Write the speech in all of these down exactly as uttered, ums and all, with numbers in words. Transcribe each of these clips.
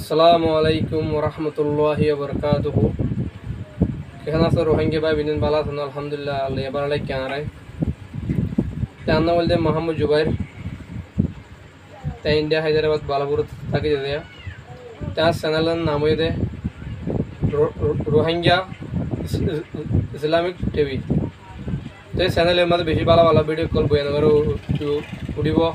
Assalamu alaikum warahmatulláhi wabarakátuhu. Kiyólla asó Ruáingga bái bóin, bála asó né? Alhamdulillah, Allah ye bála rakíye añáre. Te añár nam óilde Muhammad Jubair. Te India, Hyderabad, Balapurot táki de. Te añár channel or nam óilde Ro-, Ro-, Rohingya Is-, Is-, Islamic T V. Te channel or maze beci bála bála video ókkol boyan gorí u-, u-, uçíbo.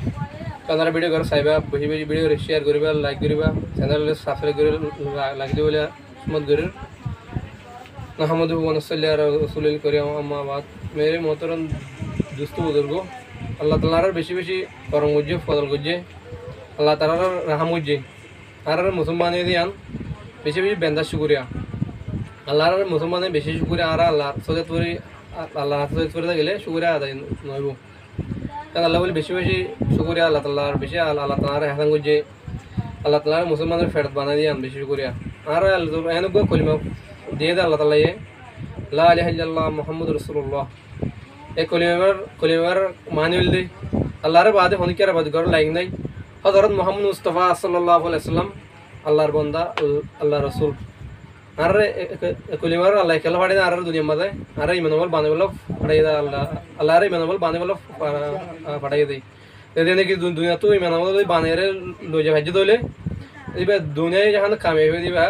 Te onora video gorí saiba, beci beci video re share goriba, like goriba, channel re subscribe gorí la-, lagi diba buli umid gorí. نحمده ونصلي على رسوله الكريم، أما بعد. Mere muhtaram dost buzurgo, Allah taala añáre beci beci korom goijje, fozol goijje, Allah taala añáre raham goijje. Añára musolman óiye de yián beci beci bendar cukuriya. Allah añáre musolman óiye beci cukuriya, añára Allah sójat fori, Allah sójat fori tákile cukuriya adai no óibo. Yián Allah buli beci beci cukuriya, Allah taala beci, Allah taala añáre ehsan goijje, Allah taala musolman or fet banai diye yián beci cukuriya. Añáre Allah taala eén uggwá kolima diye de Allah taala ye, لا إله إلا الله محمد رسول الله. E kolimar, kolimar mani óilde Allah re bade honikka re ibadot gorá laik nai. Hozorot Muhammad Mustafa sallallahu alaihi wasallam Allah r banda, Allah r rosul. Añáre e, e, e kolimar Allah ye kiyólla fathaiye de añáre duniyar maze, añáre iman amol banaibolla fathaiye de Allah, Allah re iman amol banaibolla fa-, a, fathaiye de. Te zene ki dun-, duniyat tu iman amol zodi banai re loi zai faijje de óile, iba duniyai jahan kamiyab óibo, iba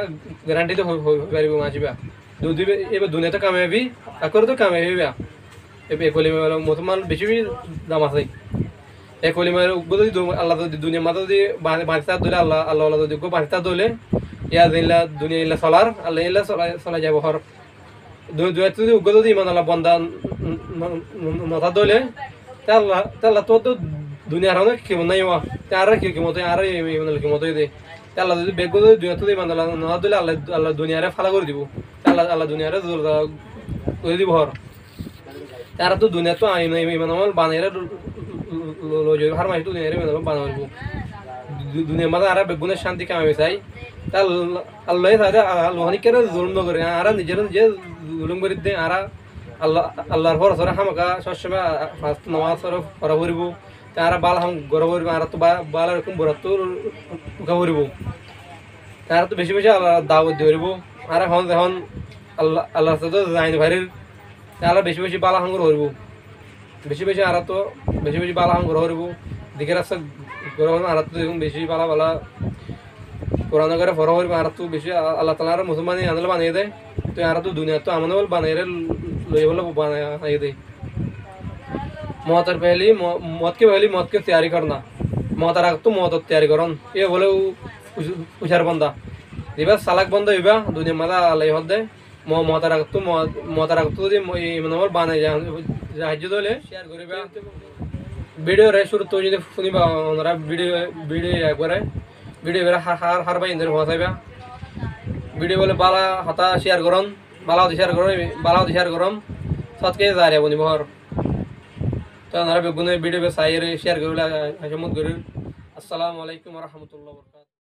guarantee de hoi, hoi, hoi faribo manúic iba. Du-, du-, iba duniyat tu kamiyab óibo, akérat tu kamiyab óibo iba. Iba e kolimar musolman beci beci dam asé. E kolimar uggwá zodi du-, Allah zodi duniyar maze zodi ba-, basi táke de óile, Allah, Allah, Allah zodi uggwá basi táke de óile, yián zilla duniya illa solar, Allah illa sola-, solai zaibo hor. Du-, duniyat zodi uggwá zodi iman Allah banda n-, n-, n-, n-, no táke de óile, te Allah, te Allah tu duniyar honó kimot nai uwá. Te añárar ki kimot óiye, añárar iman Allah kimot óiye de. Te Allah zodi beggún zodi duniyat zodi iman Allah no táke de óile, Allah, Allah duniyare fála gorí dibo. Te Allah, Allah duniyare zul gorí dibo hor. Te añára tu duniyat tu iman, iman amol banai re lo-, lo-, lo-, loi zai, hár manúic tu duniyat iman amol banai faribo. Du-, duniyar maze añára beggúne cánti kamiyab sai. Te Allah, Allah ye sai de, Allah honikka re zulum no gore. Añára nize re nize zulum gorí de, añára Allah, Allah r fóros ore hámaka sob somoi, a, a, fañs wokto nomaz ore fora foribo. Te añára bála ham gorá foribo, añára tu ba-, bála rokom burat tu ruka foribo. Te añára tu beci beci Allah r dawot di foribo. Añára hon, hon Allah, Allah r sáte zai no farir. Te añára beci beci bála ham gorá foribo. Beci beci añára tu, beci beci bála ham gorá foribo. Dikir rasta gorá foribo, añára tu beci bála bála Kuran wagera fora foribo, añára tu beci a-, Allah taala añáre musolman yián olla banaiye de. Te añára tu duniyat tu aman olla banai re loi bolla banaiye de. موت اور پہلی مو-، موت کے پہلی موت کی تیاری کرنا. Motor age tu motor tiyari goron. E bole u-, u-, uciyar banda. Ziba salak banda óiba, duniyar maze Allah ye hoó de. Mo-, motor age tu mo-, motor age tu zodi mo-, iman amol banai za-, za haijje de óile share goriba. Video re cúru tu zodi fúniba onora video, video e gore. Video re hár, hár, hár bái inde fóñsaiba. Video bole bála hotá share goron, bála hotá share goron, bála hotá share goron. Sodka jariya bonibo hor. Te onora beggúne video be sai re share goriba, a-, a-, a-, umid gorir. Assalamu alaikum warahmatullahi wabarakatuhu.